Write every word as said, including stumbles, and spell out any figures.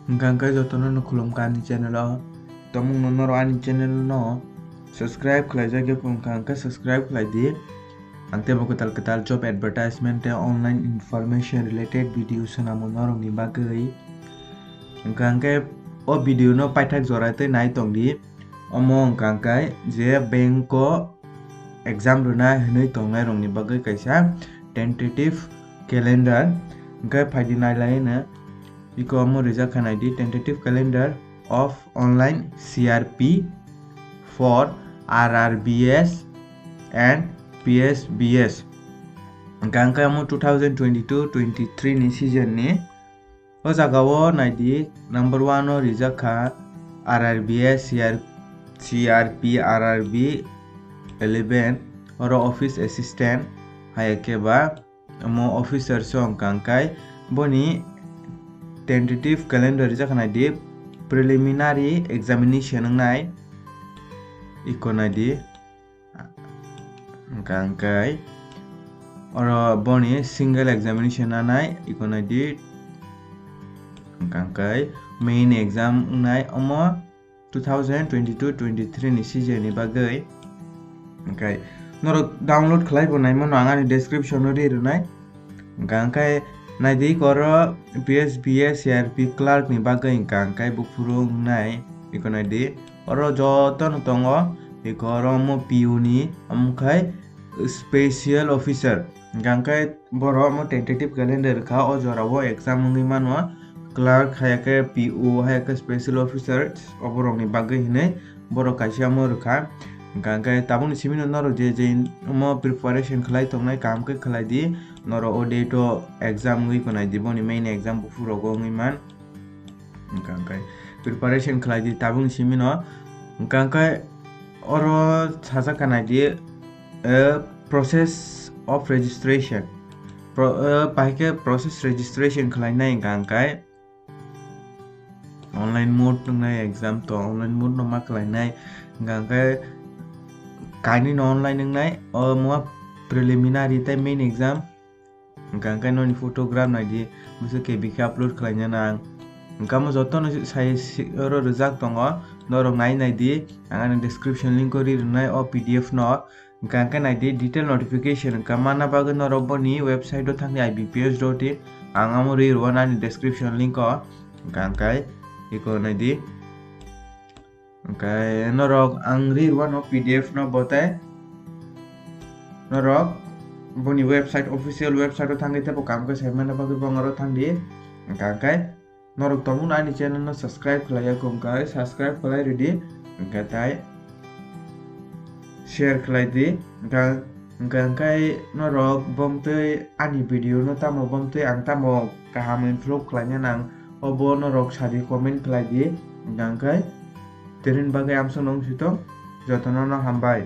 Hwnkha hwnkhe jotono no khulumkha ani channel o. Tongmung no norok ani channel no subscribe khlaijak ya wngkha hwnkhe subscribe khlai di. Ang teibo kwtal kwtal job advertisement tei online information related video swnamo norokni bagwi. Hwnkha hwnkhe o video no paithak jora tei nai tong di. Omo wngkha hwnkhe je bank o exam rwna hinwi tongnai rokni bagwi kaisa tentative calendar. Hwnkhe phaidi nailai no iko omo rijak kha naidi, tentative calendar of online C R P for R R B S and P S B S. Hwnkhe omo two thousand twenty-two twenty-three ni season ni. O jaga o naidi, number one o rijak kha R R B S, C R, C R P, R R B eleven, oro office assistant, hai khe ba omo officer se wngkha hwnkhe boni tentative calendar rijak kha naidi, preliminary examination wngnai iko naidi. Hwnkha hwnkhe oro boni single examination nanai iko naidi. Hwnkha hwnkhe main exam wngnai omo two thousand twenty-two twenty-three ni season ni bagwi. Hwnkhe norok download khlai bo nai mano, ang ani description o ri rwnai. Hwnkha hwnkhe naidi iko oro P S B S C R P clerk ni bagwi hwnkha hwnkhe buphuru wngnai iko naidi. Oro jotono tongo, iko oro omo P O ni, omo khai special officer. Hwnkha hwnkhe borok omo tentative calendar kha, o jora o exam wngwi mano, clerk hai khe P O hai khe special officer, oborokni bagwi hinwi borok kaisa omo rwkha. Hwnkha hwnkhe tabukni simi no norok je je omo preparation khlai tongnai, kaham khe khlai di, norok o date o exam wngwi kwnai di, boni main exam buphuru rogo wngwi man. Hwnkha hwnkhe preparation khlai di tabukni simi no. Hwnkha hwnkhe oro sajak kha nai di, eh, process of registration. Pro-, eh, bahai khe process registration khlai nai hwnkha hwnkhe online mode wngnai exam to, online mode no ma khlai nai. Hwnkha hwnkhe kainwi no online wngnai, omo preliminary tei main exam. Hwnkha hwnkhe noni photograph nai di, bwswk K B khe upload khlaina nang. Hwnkha omo jotono sai si-, oro rijak tongo, norok nai nai di, ang ani description link o ri rwnai o P D F no. Hwnkha hwnkhe nai di detail notification hwnkha manna bagwi norok boni website o thangdi I B P S dot in, ang amo ri rwano ani description link o. Hwnkha hwnkhe iko nai di. Hwnkhe norok ang ri rwano P D F no bo tei norok boni website, official website o thangwi teibo kaham khe sai manna bagwi bo oro thangdi. Hwnkha hwnkhe norok tongmung ani channel no subscribe khlai ya kho hwnkhe subscribe khlai rwdi, hwnkhe tai share khlai di. Hwnkha, hwnkha hwnkhe norok bomtwi ani video no tamo bomtwi ang tamo kaham improve khlaina nang, obo norok sadi comment khlai di. Hwnkha hwnkhe tini bagwi amsong nung sitong, jotono no hambai.